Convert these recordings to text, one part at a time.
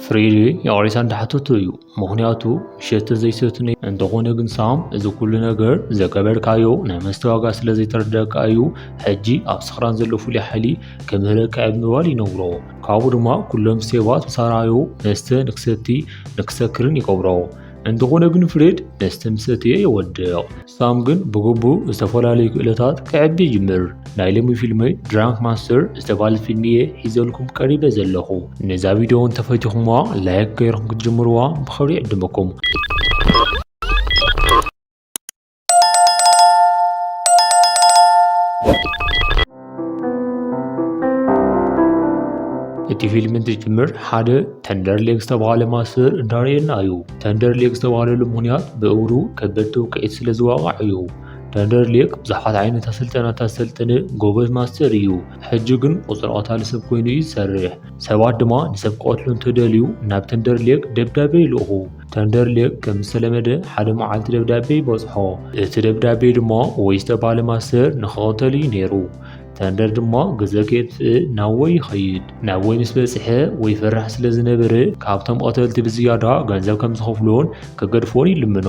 ፍሬዲ ይቕሬታ እንዳሓተቶ እዩ። ምኽንያቱ ምሸት ዘይሰትነ። እንተኾነ ግን ሳም፣ እዚ ኩሉ ነገር ዘገበርካዮ ናይ መስተ ዋጋ ስለ ዘይተረዳእካ እዩ። ሕጂ ኣብ ስኽራን ዘሎ ፍሉይ ሓይሊ ክምህረካ እዩ ብምባል ይነግሮ። ካብኡ ድማ ኩሎም ሰባት ምስ ኣርኣዮ መስተ ንክሰቲ ንክሰክርን ይገብሮ። እንተኾነ ግን ፍሬድ መስተ ምስ ሰተየ ይወድቕ። ሳም ግን ብግቡእ ዝተፈላለዩ ክእለታት ክዕቢ ይጅምር። ናይ ሎሚ ፊልመይ ድራንክ ማስተር ዝተባህለት ፊልም እየ ሒዘልኩም ቀሪበ ዘለኹ። ነዛ ቪድዮ እንተፈቲኹምዋ ላይክ ገይርኩም ክትጅምርዋ ብኽብሪ ይዕድመኩም። እቲ ፊልም እንትጅምር ሓደ ተንደር ሌግ ዝተባህለ ማስተር እንዳርኤና እዩ። ተንደር ሌግ ዝተባህለሉ ምኽንያት ብእግሩ ከበድቲ ውቅዒት ስለ ዝዋቃዕ እዩ። ተንደር ሌግ ብዙሓት ዓይነታት ስልጠናታት ዘሰልጠነ ጎበዝ ማስተር እዩ። ሕጂ ግን ቁጽሪ ቀታሊ ሰብ ኮይኑ እዩ ዝሰርሕ። ሰባት ድማ ንሰብ ክቐትሉ እንተደልዩ ናብ ተንደር ሌግ ደብዳቤ ይልእኹ። ተንደር ሌግ ከም ዝተለመደ ሓደ መዓልቲ ደብዳቤ ይበጽሖ። እቲ ደብዳቤ ድማ ወይ ዝተባህለ ማስተር ንኽቐተል እዩ ነይሩ። ተንደር ድማ ግዜ ከየጥፍእ ናብ ወይ ይኸይድ። ናብ ወይ ምስ በጽሐ ወይ ፈራሕ ስለ ዝነበረ ካብቶም ቀተልቲ ብዝያዳ ገንዘብ ከም ዝኸፍሎን ክገድፎን ይልምኖ።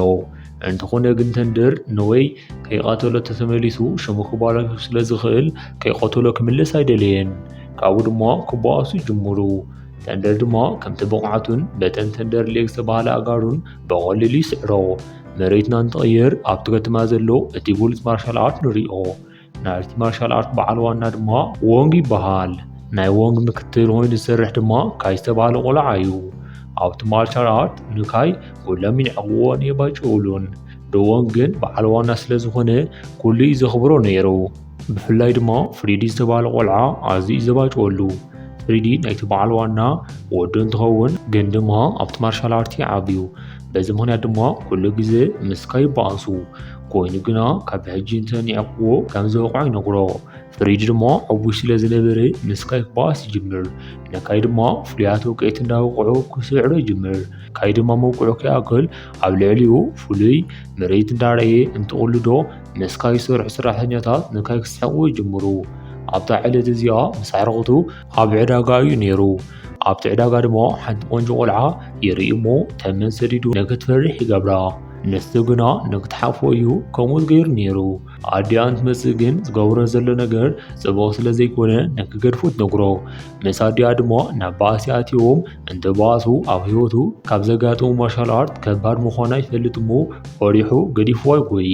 እንተኾነ ግን ተንደር ንወይ ከይቐተሎ ተተመሊሱ ሽሙ ክባላሹ ስለ ዝኽእል ከይቐተሎ ክምለስ ኣይደለየን። ካብኡ ድማ ክበኣሱ ይጅምሩ። ተንደር ድማ ከምቲ ብቕዓቱን በተን ተንደር ሌግ ዝተባህለ ኣጋሩን ብቐሊሉ ይስዕሮ። መሬትና እንትቕይር ኣብቲ ከተማ ዘሎ እቲ ብሉጽ ማርሻል ኣርት ንሪኦ። ናይቲ ማርሻል ኣርት በዓል ዋና ድማ ዎንግ ይበሃል። ናይ ዎንግ ምክትል ኮይኑ ዝሰርሕ ድማ ካይ ዝተባህለ ቆልዓ እዩ። ኣብቲ ማርሻል ኣርት ንካይ ኩሎም ይንዕቕዎን የባጭውሉን። ዶዎንግ ግን በዓል ዋና ስለ ዝኾነ ኩሉ እዩ ዘኽብሮ ነይሩ። ብፍላይ ድማ ፍሪዲ ዝተባህለ ቆልዓ ኣዝዩ እዩ ዘባጭወሉ። ፍሪዲ ናይቲ በዓል ዋና ወዱ እንትኸውን ግን ድማ ኣብቲ ማርሻል ኣርት እዩ ዓብዩ። በዚ ምኽንያት ድማ ኩሉ ግዜ ምስ ካይ ይበኣሱ። ኮይኑ ግና ካብ ሕጂ እንተንዒቕዎ ከም ዘውቕዖ ይነግሮ። ፍሪዲ ድማ ዕቡሽ ስለ ዝነበረ ምስ ካይ ክበኣስ ይጅምር። ንካይ ድማ ፍሉያት ውቅዒት እንዳወቕዖ ክስዕሮ ይጅምር። ካይ ድማ መውቅዑ ከይኣክል ኣብ ልዕሊኡ ፍሉይ ምርኢት እንዳርኣየ እንትቕልዶ ምስ ካይ ዝሰርሑ ሰራሕተኛታት ንካይ ክስሕቕዎ ይጅምሩ። ኣብታ ዕለት እዚኣ ምስ ኣዕሩኽቱ ኣብ ዕዳጋ እዩ ነይሩ። ኣብቲ ዕዳጋ ድማ ሓንቲ ቆንጆ ቆልዓ ይርኢ እሞ ተመን ሰዲዱ ንክትፈርሕ ይገብራ። ንሱ ግና ንክትሓፍዎ እዩ ከምኡ ዝገይሩ ነይሩ። ኣዲኣ እንትመጽእ ግን ዝገብሮ ዘሎ ነገር ጽቡቕ ስለ ዘይኮነ ንክገድፎ ትነግሮ። ምስ ኣዲኣ ድማ ናብ ባእሲ ኣትዮም እንትባእሱ ኣብ ህይወቱ ካብ ዘጋጠሙ ማርሻል ኣርት ከባድ ምዃና ይፈልጥ እሞ ፈሪሑ ገዲፍዋ ይጎዪ።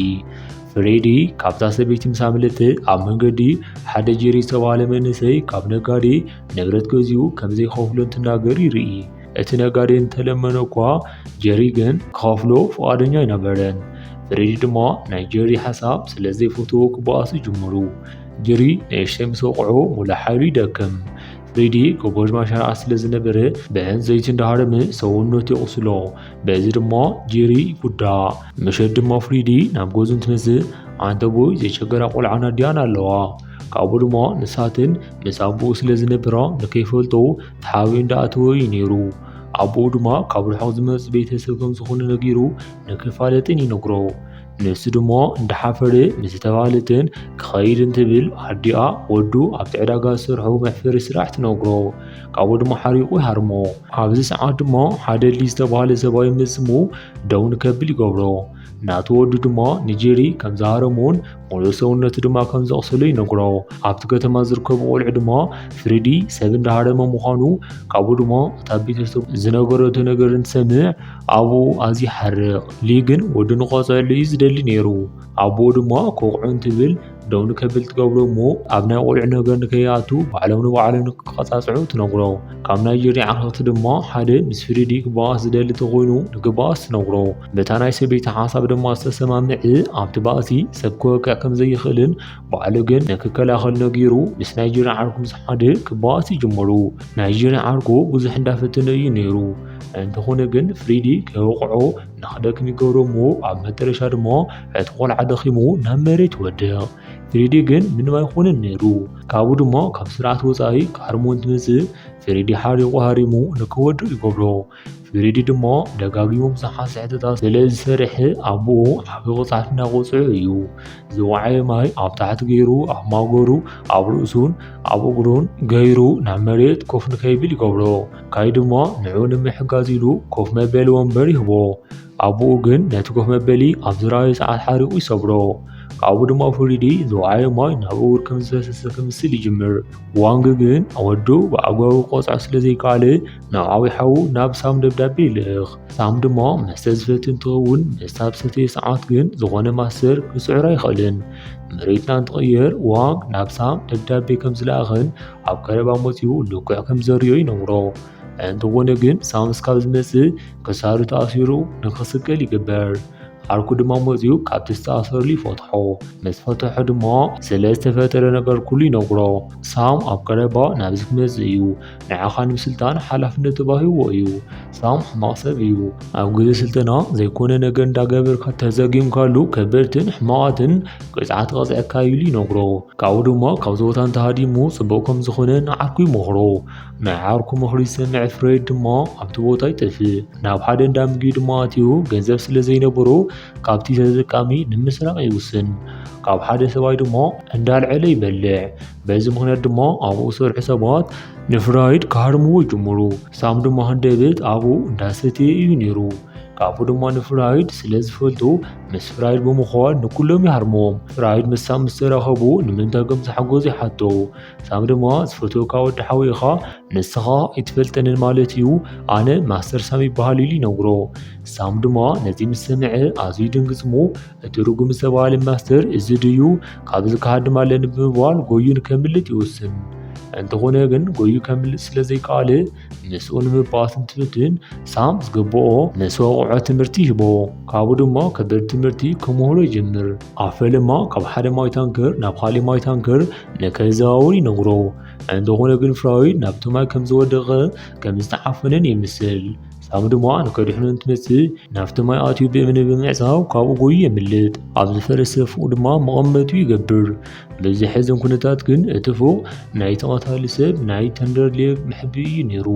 ፍሬዲ ካብታ ሰበይቲ ምስ ኣምለጠ ኣብ መንገዲ ሓደ ጄሪ ዝተባህለ መንእሰይ ካብ ነጋዴ ንብረት ገዚኡ ከም ዘይከፍሎ እንትናገር ይርኢ። እቲ ነጋዴ እንተለመነ እኳ ጀሪ ግን ክኸፍሎ ፍቓደኛ ኣይነበረን። ፍሬዲ ድማ ናይ ጀሪ ሓሳብ ስለ ዘይፈትዎ ክበኣሱ ይጅምሩ። ጀሪ ንእሽተይ ምስ ወቕዖ ሙሉእ ሓይሉ ይደክም። ፍሬዲ ጎበዝ ማርሻል ኣርት ስለ ዝነበረ ብዕንፀይቲ እንዳሃረመ ሰውነቱ የቑስሎ። በዚ ድማ ጀሪ ይጉዳእ። ምሸት ድማ ፍሬዲ ናብ ገዝኡ እንትመጽእ ኣንተ ቦይ ዘይቸገራ ቆልዓ ናዲያን ኣለዋ። ካብኡ ድማ ንሳትን ምስ ኣቦኡ ስለ ዝነብራ ንከይፈልጦ ተሓቢኡ እንዳኣተወ እዩ ነይሩ። ኣቦኡ ድማ ካብ ርሑቕ ዝመጽእ ቤተሰብ ከም ዝኾነ ነጊሩ ንክፋለጥን ይነግሮ። ንሱ ድማ እንዳሓፈረ ምስ ተፋለጥን ክኸይድ እንትብል ኣዲኣ ወዱ ኣብቲ ዕዳጋ ዝሰርሖ መሕፈሪ ስራሕ ትነግሮ። ካብኡ ድማ ሓሪቑ ይሃርሞ። ኣብዚ ሰዓት ድማ ሓደ ሊ ዝተባህለ ሰብኣይ ይመጽእ እሞ ደው ንከብል ይገብሮ። ናቱ ወዱ ድማ ንጄሪ ከም ዝሃረሞን ሙሉእ ሰውነቱ ድማ ከም ዘቑሰሎ ይነግሮ። ኣብቲ ከተማ ዝርከቡ ቆልዑ ድማ ፍሬዲ ሰብ እንዳሃረመ ምዃኑ ካብኡ ድማ እታ ቤተሰብ ዝነገረቶ ነገር እንትሰምዕ ኣብኡ ኣዝዩ ይሓርቕ። ሊ ግን ወዱ ንክቐጽዐሉ እዩ ዝደሊ ነይሩ። ኣቦኡ ድማ ክወቕዖ እንትብል ደው ንከብል ትገብሮ እሞ ኣብ ናይ ቆልዑ ነገር ንከይኣቱ ባዕሎም ንባዕሎም ንክቀጻጽዑ ትነግሮ። ካብ ናይ ጀሪ ዓርክቲ ድማ ሓደ ምስ ፍሬዲ ክበኣስ ዝደሊ ተኾይኑ ንክበኣስ ትነግሮ። በታ ናይ ሰበይቲ ሓሳብ ድማ ዝተሰማምዐ ኣብቲ ባእሲ ሰብ ክወቅዕ ከም ዘይኽእልን ባዕሉ ግን ንክከላኸል ነጊሩ ምስ ናይ ጀሪ ዓርኩ ምስ ሓደ ክበኣስ ይጅምሩ። ናይ ጀሪ ዓርኩ ብዙሕ እንዳፈተነ እዩ ነይሩ። እንተኾነ ግን ፍሬዲ ከይወቕዖ ንኽደክም ይገብሮ እሞ ኣብ መጨረሻ ድማ እቲ ቆልዓ ደኺሙ ናብ መሬት ይወድቕ። ፍሬዲ ግን ምንም ኣይኾነን ነይሩ። ካብኡ ድማ ካብ ስርዓት ወጻኢ ካርሞን ትመጽእ። ፍሬዲ ሓሪቑ ሃሪሙ ንክወድቕ ይገብሮ። ፍሬዲ ድማ ደጋጊሙ ብዙሓት ስሕተታት ስለ ዝሰርሐ ኣቦኡ ዓቢ ቅጽዓት እናቐጽዖ እዩ። ዝወዓየ ማይ ኣብ ታሕቲ ገይሩ ኣብ ማገሩ፣ ኣብ ርእሱን ኣብ እግሩን ገይሩ ናብ መሬት ኮፍ ንከይብል ይገብሮ። ካይ ድማ ንዕኡ ንምሕጋዝ ኢሉ ኮፍ መበሊ ወንበር ይህቦ። ኣቦኡ ግን ነቲ ኮፍ መበሊ ኣብ ዝረኣዮ ሰዓት ሓሪቑ ይሰብሮ። ካብኡ ድማ ፍሬዲ ዝወዓየ ማይ ናብ እግሩ ከም ዝፈሰሰ ክምስል ይጅምር። ዋንግ ግን ወዱ ብኣግባቡ ክቆጽዖ ስለ ዘይከኣለ፣ ናብ ዓቢ ሓዉ ናብ ሳም ደብዳቤ ይልእኽ። ሳም ድማ መስተ ዝፈቲ እንትኸውን፣ መስተ ኣብ ዝሰተየ ሰዓት ግን ዝኾነ ማስተር ክስዕሮ ኣይኽእልን። መሬትና እንትቕየር ዋንግ ናብ ሳም ደብዳቤ ከም ዝለኣኸን ኣብ ቀረባ መጺኡ ልክዕ ከም ዘርእዮ ይነግሮ። እንተኾነ ግን ሳም እስካብ ዝመጽእ ክሳዱ ተኣሲሩ ንኽስቀል ይግበር። ዓርኩ ድማ መጺኡ ካብቲ ዝተኣሰረሉ ይፈትሖ። ምስ ፈትሖ ድማ ስለ ዝተፈጠረ ነገር ኩሉ ይነግሮ። ሳም ኣብ ቀረባ ናብዚ ክመጽእ እዩ። ንዓኻ ንምስልጣን ሓላፍነት ተባሂዎ እዩ። ሳም ሕማቕ ሰብ እዩ። ኣብ ግዜ ስልጠና ዘይኮነ ነገር እንዳገበርካ ተዘጊምካሉ ከበድትን ሕማቓትን ቅጽዓት ክቐጽዐካ እዩ ኢሉ ይነግሮ። ካብኡ ድማ ካብዚ ቦታ እንተሃዲሙ ጽቡቕ ከም ዝኾነ ንዓርኩ ይመኽሮ። ናይ ዓርኩ ምኽሪ ዝሰምዐ ፍሬድ ድማ ኣብቲ ቦታ ይጠፍእ። ናብ ሓደ እንዳ ምግቢ ድማ ኣትዩ ገንዘብ ስለ ዘይነበሮ ካብቲ ተጠቃሚ ንምስራቕ ይውስን። ካብ ሓደ ሰብኣይ ድማ እንዳልዐለ ይበልዕ። በዚ ምኽንያት ድማ ኣብኡ ዝሰርሑ ሰባት ንፍራይድ ክሃርምዎ ይጅምሩ። ሳም ድማ ሃንደበት ኣብኡ እንዳሰተየ እዩ ነይሩ። ካብኡ ድማ ንፍራይድ ስለ ዝፈልጦ ምስ ፍራይድ ብምዃን ንኩሎም ይሃርምዎም። ፍራይድ ምስ ሳም ምስ ተራኸቡ ንምንታይ ከም ዝሓገዙ ይሓቶ። ሳም ድማ ዝፈትወካ ወዲ ሓወይ ኢኻ፣ ንስኻ ኣይትፈልጠንን ማለት እዩ፣ ኣነ ማስተር ሳም ይበሃል ኢሉ ይነግሮ። ሳም ድማ ነዚ ምስ ሰምዐ ኣዝዩ ይድንግጽ እሞ እቲ ርጉም ዝተባህለ ማስተር እዚ ድዩ? ካብዚ ክሃድም ኣለኒ ብምባል ጎዩ ንከምልጥ ይውስን። እንተኾነ ግን ጎዩ ከምልጥ ስለ ዘይከኣለ ምስኡ ንምባኣስ እንትፍትን ሳም ዝግብኦ ምስ ወቕዖ ትምህርቲ ይህቦ። ካብኡ ድማ ከበድ ትምህርቲ ክምህሮ ይጅምር። ኣብ ፈለማ ካብ ሓደ ማይ ታንከር ናብ ካሊእ ማይ ታንከር ንከዘዋውር ይነግሮ። እንተኾነ ግን ፍራይድ ናብቲ ማይ ከም ዝወደቐ ከም ዝተዓፈነን ይምስል። ሳም ድማ ንከድሕኖ እንትመጽእ ናብቲ ማይ ኣትዩ ብእምኒ ብምዕጻው ካብኡ ጎዩ የምልጥ። ኣብ ዝፈረሰ ፎቕ ድማ መቐመጡ ይገብር። በዚ ሕዝን ኩነታት ግን እቲ ፎቕ ናይቲ ቀታሊ ሰብ ናይ ተንደር ሌብ መሕብኢ እዩ ነይሩ።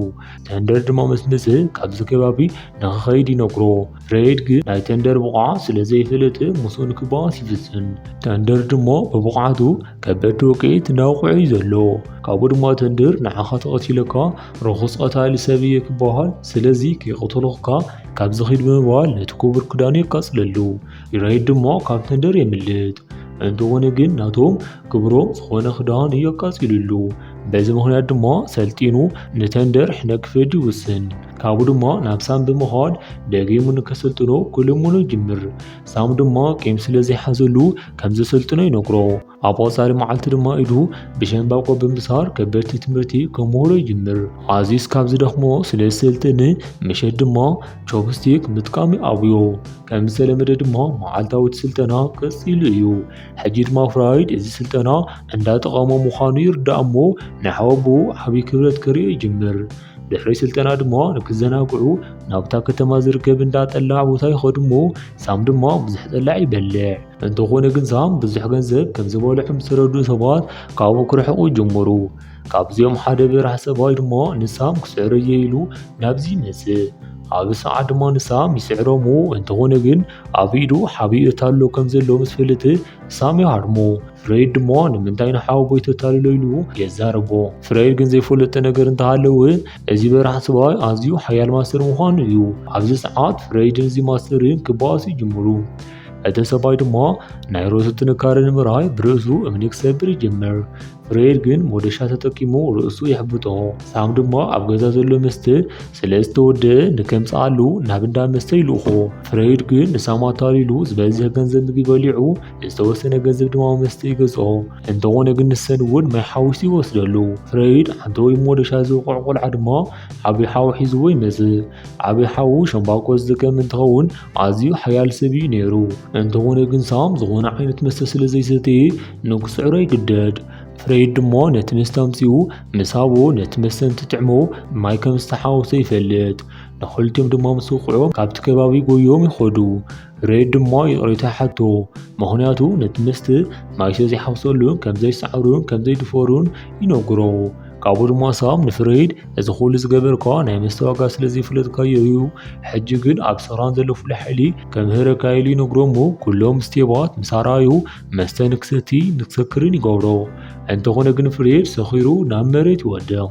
ተንደር ድማ ምስ መጸ ካብዚ ከባቢ ንኽኸይድ ይነግሮ። ፍሬድ ግን ናይ ተንደር ብቕዓት ስለ ዘይፈለጠ ምስኡ ንክበኣስ ይፍትን። ተንደር ድማ ብብቕዓቱ ከበድቲ ውቅዒት እናውቅዖ እዩ ዘሎ። ካብኡ ድማ ተንደር ንዓኻ ተቐቲለካ ርኹስ ቀታሊ ሰብ እየ ክበሃል፣ ስለዚ ከይቀተልኹካ ካብዚ ኺድ ብምባል ነቲ ክቡር ክዳኑ የቃጽለሉ። ፍሬድ ድማ ካብ ተንደር የምልጥ። እንተኾነ ግን ናቶም ክብሮም ዝኾነ ክዳን እዩ ኣቃጺሉሉ። በዚ ምኽንያት ድማ ሰልጢኑ ንተንደር ሕነ ክፈዲ ይውስን። ካብኡ ድማ ናብ ሳም ብምኻድ ደጊሙ ንከሰልጥኖ ክልምኖ ይጅምር። ሳም ድማ ቂም ስለ ዘይሓዘሉ ከም ዘሰልጥኖ ይነግሮ። ኣብ ቀጻሊ መዓልቲ ድማ ኢዱ ብሸምባቆ ብምሳር ከበድቲ ትምህርቲ ክምህሮ ይጅምር። ኣዝዩ እስካብ ዝደኽሞ ስለ ዝሰልጥን ምሸት ድማ ቾፕስቲክ ምጥቃም ይኣብዮ። ከም ዝተለመደ ድማ መዓልታዊ እቲ ስልጠና ቀጺሉ እዩ። ሕጂ ድማ ፍራይድ እዚ ስልጠና እንዳጠቐሞ ምዃኑ ይርዳእ እሞ ንሓወቦኡ ዓብዪ ክብረት ከርእዮ ይጅምር። ድሕሪ ስልጠና ድማ ንክዘናግዑ ናብታ ከተማ ዝርከብ እንዳ ጠላዕ ቦታ ይኸዱ እሞ ሳም ድማ ብዙሕ ጠላዕ ይበልዕ። እንተኾነ ግን ሳም ብዙሕ ገንዘብ ከም ዝበልዑ ምስ ተረድኡ ሰባት ካብኡ ክርሕቑ ይጅምሩ። ካብዚኦም ሓደ በራሕ ሰብኣይ ድማ ንሳም ክስዕረየ ኢሉ ናብዚ ይመጽእ። ኣብዚ ሰዓት ድማ ንሳም ይስዕሮ እሞ እንተኾነ ግን ኣብ ኢዱ ሓብኢ እርታሎ ከም ዘሎ ምስ ፈለጠ ሳም ይሃርሞ። ፍሬድ ድማ ንምንታይ ንሓወቦይ ተታልሎ ኢሉ የዛርቦ። ፍሬድ ግን ዘይፈለጠ ነገር እንተሃለወ እዚ በራሕ ሰብኣይ ኣዝዩ ሓያል ማስተር ምዃኑ እዩ። ኣብዚ ሰዓት ፍሬድን እዚ ማስተርን ክበኣሱ ይጅምሩ። እቲ ሰብኣይ ድማ ናይ ርእሱ ጥንካረ ንምርኣይ ብርእሱ እምኒ ክሰብር ይጅምር። ፍሬድ ግን ሞደሻ ተጠቂሙ ርእሱ የሕብጦ። ሳም ድማ ኣብ ገዛ ዘሎ መስተ ስለ ዝተወደአ ንከምጽኣሉ ናብ እንዳ መስተ ይልእኾ። ፍሬድ ግን ንሳም ኣታሊሉ ዝበዝሕ ገንዘብ ምግቢ በሊዑ ዝተወሰነ ገንዘብ ድማ መስተ ይገዝኦ። እንተኾነ ግን ንሰን እውን ማይ ሓዊሱ ይወስደሉ። ፍሬድ ሓንቲ ወይ ሞደሻ ዝውቕዕ ቆልዓ ድማ ዓብዪ ሓው ሒዝዎ ይመጽእ። ዓብዪ ሓው ሸምባቆ ዝጥቀም እንትኸውን ኣዝዩ ሓያል ሰብ እዩ ነይሩ። እንተኾነ ግን ሳም ዝኾነ ዓይነት መስተ ስለ ዘይሰተየ ንክስዕሮ ይግደድ። ፍሬድ ድማ ነቲ መስተ ኣምጺኡ ምስ ሃቦ ነቲ መስተ እንትጥዕሞ ማይ ከም ዝተሓወሶ ይፈልጥ። ንኽልቲኦም ድማ ምስ ውቕዖም ካብቲ ከባቢ ጎዮም ይኸዱ። ፍሬድ ድማ ይቕሬታ ይሓቶ፣ ምኽንያቱ ነቲ መስተ ማይ ስለ ዘይሓውሰሉን ከም ዘይሰዓሩን ከም ዘይድፈሩን ይነግሮ። ካብኡ ድማ ሳም ንፍሬድ፣ "እዚ ኩሉ ዝገበርካ ናይ መስተ ዋጋ ስለ ዘይፈለጥካዮ እዩ። ሕጂ ግን ኣብ ሰኽራን ዘሎ ፍሉይ ሓይሊ ከምህረካ" ኢሉ ይነግሮ እሞ፣ ኩሎም ስቴባት ምስ ኣርኣዩ መስተ ንክሰቲ ንክሰክርን ይገብሮ። እንተኾነ ግን ፍሬድ ሰኺሩ ናብ መሬት ይወድቕ።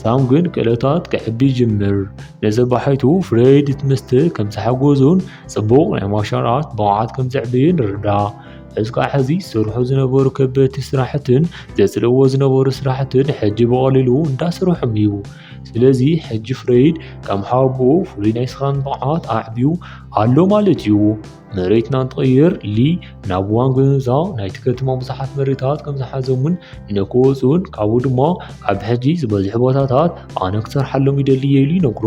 ሳም ግን ክእለታት ክዕቢ ይጅምር። ነዚ ባሕቱ ፍሬድ እቲ መስተ ከም ዝሓጎዞን ጽቡቕ ናይ ማርሻል ኣርት ብቕዓት ከም ዘዕበየን ይርዳእ። እዚ ከዓ ሕዚ ዝሰርሑ ዝነበሩ ከበድቲ ስራሕትን ዘጽልእዎ ዝነበሩ ስራሕትን ሕጂ ብቐሊሉ እንዳሰርሖም እዩ። ስለዚ ሕጂ ፍሬድ ከም ሓወቦኡ ፍሉይ ናይ ስኽራን ብቕዓት ኣዕብዩ ኣሎ ማለት እዩ። መሬትና እንትቕይር፣ ሊ ናብ ዋንግ ብምምጻእ ናይቲ ከተማ ብዙሓት መሬታት ከም ዝሓዞምን ንክወጹን ካብኡ ድማ ካብ ሕጂ ዝበዝሑ ቦታታት ኣነ ክሰርሓሎም ይደሊ እየ ኢሉ ይነግሮ።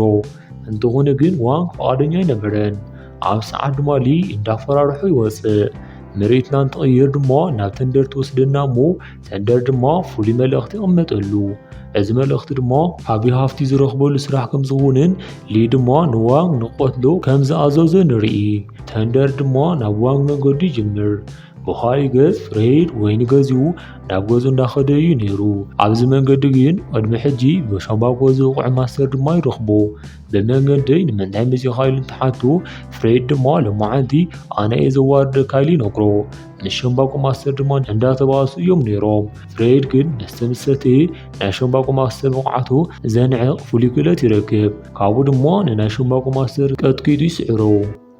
እንተኾነ ግን ዋንግ ፍቓደኛ ኣይነበረን። ኣብ ሰዓት ድማ ሊ እንዳፈራርሑ ይወጽእ። መሬትና እንትቕይር ድማ ናብ ተንደር ትወስደና እሞ ተንደር ድማ ፍሉይ መልእኽቲ ይቕመጠሉ። እዚ መልእኽቲ ድማ ዓቢ ሃፍቲ ዝረኽበሉ ስራሕ ከም ዝኾነን ሊ ድማ ንዋንግ ንክቐትሎ ከም ዝኣዘዞ ንርኢ። ተንደር ድማ ናብ ዋንግ መንገዱ ይጅምር። ብኻሊእ ገጽ ፍሬድ ወይኒ ገዚኡ ናብ ገዝኡ እንዳኸደ እዩ ነይሩ። ኣብዚ መንገዲ ግን ቅድሚ ሕጂ ብሻምባቆ ዝውቕዕ ማስተር ድማ ይረኽቦ። ብመንገደይ ንምንታይ መጺኻ ኢሉ እንትሓቱ፣ ፍሬድ ድማ ሎማዓንቲ ኣነ እየ ዘዋርደካ ኢሉ ይነግሮ። ምስ ሸምባቆ ማስተር ድማ እንዳተባእሱ እዮም ነይሮም። ፍሬድ ግን መስተ ምስ ሰተየ ናይ ሸምባቆ ማስተር ብቕዓቱ ዘንዕቕ ፍሉይ ክእለት ይረክብ። ካብኡ ድማ ንናይ ሸምባቆ ማስተር ቀጥቂጡ ይስዕሮ።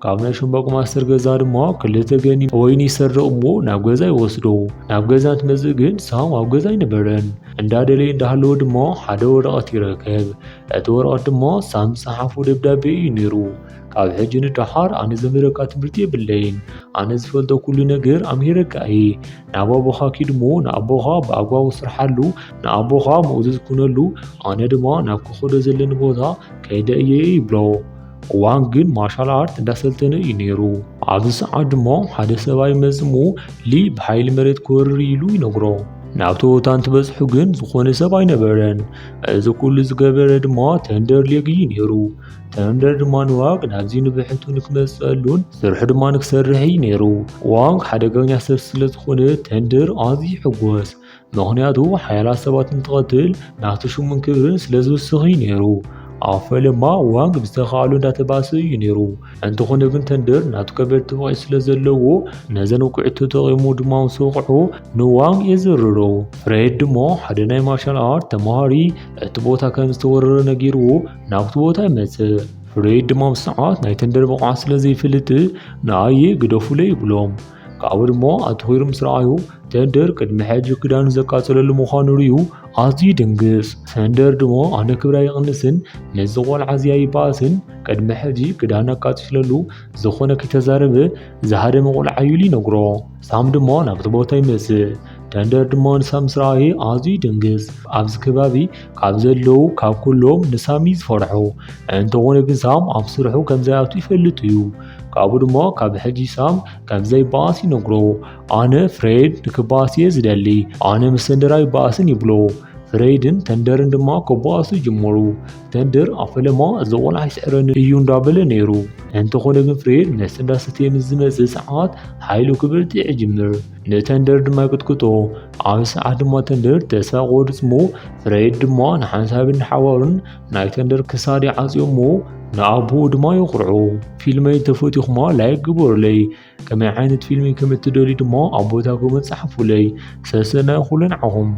ካብ ናይ ሸምባቆ ማስተር ገዛ ድማ ክልተ ገኒ ወይኒ ይሰርቕ እሞ ናብ ገዛ ይወስዶ። ናብ ገዛ እንትመጽእ ግን ሳም ኣብ ገዛ ኣይነበረን። እንዳደለየ እንዳሃለወ ድማ ሓደ ወረቐት ይረክብ። እቲ ወረቐት ድማ ሳም ዝጸሓፎ ደብዳቤ እዩ ነይሩ። "ካብ ሕጂ ንደሓር ኣነ ዘምህረካ ትምህርቲ የብለይን። ኣነ ዝፈልጦ ኩሉ ነገር ኣምሂረካ እየ። ናብ ኣቦኻ ኪድ እሞ ንኣቦኻ ብኣግባቡ ስርሓሉ፣ ንኣቦኻ ምእዙዝ ኩነሉ፣ ኣነ ድማ ናብ ክኸዶ ዘለኒ ቦታ ከይደ እየ" ይብሎ። ዋንግ ግን ማርሻል ኣርት እንዳሰልጠነ እዩ ነይሩ። ኣብዚ ሰዓት ድማ ሓደ ሰብኣይ መጽሙ ሊ ብሓይሊ መሬት ክወርር ኢሉ ይነግሮ። ናብቲ ቦታ እንትበጽሑ ግን ዝኾነ ሰብ ኣይነበረን። እዚ ኩሉ ዝገበረ ድማ ተንደር ሌግ እዩ ነይሩ። ተንደር ድማ ንዋንግ ናብዚ ንብሕቱ ንክመጽኣሉን ስርሑ ድማ ንክሰርሕ እዩ ነይሩ። ዋንግ ሓደገኛ ሰብ ስለ ዝኾነ ተንደር ኣዝዩ ይሕጎስ። ምኽንያቱ ሓያላት ሰባት እንትቐትል ናቱ ሽሙን ክብርን ስለ ዝውስኽ እዩ ነይሩ። ኣብ ፈለማ ዋንግ ብዝተኻእሎ እንዳተባእሰ እዩ ነይሩ። እንተኾነ ግን ተንደር ናቱ ከበድቲ ብቕዒ ስለ ዘለዎ ነዘን ውቅዒት ተጠቒሙ ድማ ምስ ወቕዖ ንዋንግ የዝርሮ። ፍሬድ ድማ ሓደ ናይ ማርሻል ኣርት ተምሃሪ እቲ ቦታ ከም ዝተወረረ ነጊርዎ ናብቲ ቦታ ይመጽእ። ፍሬድ ድማ ብሰዓት ናይ ተንደር ብቕዓት ስለ ዘይፈልጥ ንኣየ ግደፉለይ ይብሎም። ካብኡ ድማ ኣተኺሩ ምስ ረኣዩ ተንደር ቅድሚ ሕጂ ክዳኑ ዘቃጸለሉ ምዃኑ ርእዩ ኣዝዩ ይድንግጽ። ተንደር ድማ ኣነ ክብራ ይቕንስን ምስዚ ቆልዓ እዚኣ ይበኣስን፣ ቅድሚ ሕጂ ክዳን ኣቃጺለሉ ዝኾነ ከይተዛረበ ዝሃደመ ቆልዓ እዩ ኢሉ ይነግሮ። ሳም ድማ ናብቲ ቦታ ይመጽእ። ተንደር ድማ ንሳም ምስ ረኣየ ኣዝዩ ይድንግጽ። ኣብዚ ከባቢ ካብ ዘለዉ ካብ ኩሎም ንሳም እዩ ዝፈርሖ። እንተኾነ ግን ሳም ኣብ ስርሑ ከም ዘይኣቱ ይፈልጥ እዩ። ካብኡ ድማ ካብ ሕጂ ሳም ከም ዘይበኣስ ይነግሮ። ኣነ ፍሬድ ንክበኣስ እየ ዝደሊ፣ ኣነ ምስ ተንደር ኣይበኣስን ይብሎ። ፍሬድን ተንደርን ድማ ክበኣሱ ይጅምሩ። ተንደር ኣብ ፈለማ እዚ ቆልዓ ኣይስዕረኒ እዩ እንዳበለ ነይሩ። እንተኾነ ግን ፍሬድ መስተ እንዳሰተየ ምስ ዝመጽእ ሰዓት ሓይሉ ክብርትዕ ይጅምር። ንተንደር ድማ ይቅጥቅጦ። ኣብዚ ሰዓት ድማ ተንደር ተስፋ ቆርጽ እሞ ፍሬድ ድማ ንሓንሳብን ንሓዋሩን ናይ ተንደር ክሳድ ይዓጽዮ እሞ ንኣቦኡ ድማ የኹርዖ። ፊልመይ ተፈቲኹማ ላይክ ግበሩለይ። ከመይ ዓይነት ፊልም ከም እትደልዩ ድማ ኣብ ቦታ ኮመንት ጸሓፉለይ። ሰሰናዩ ኩሉ ንዓኹም።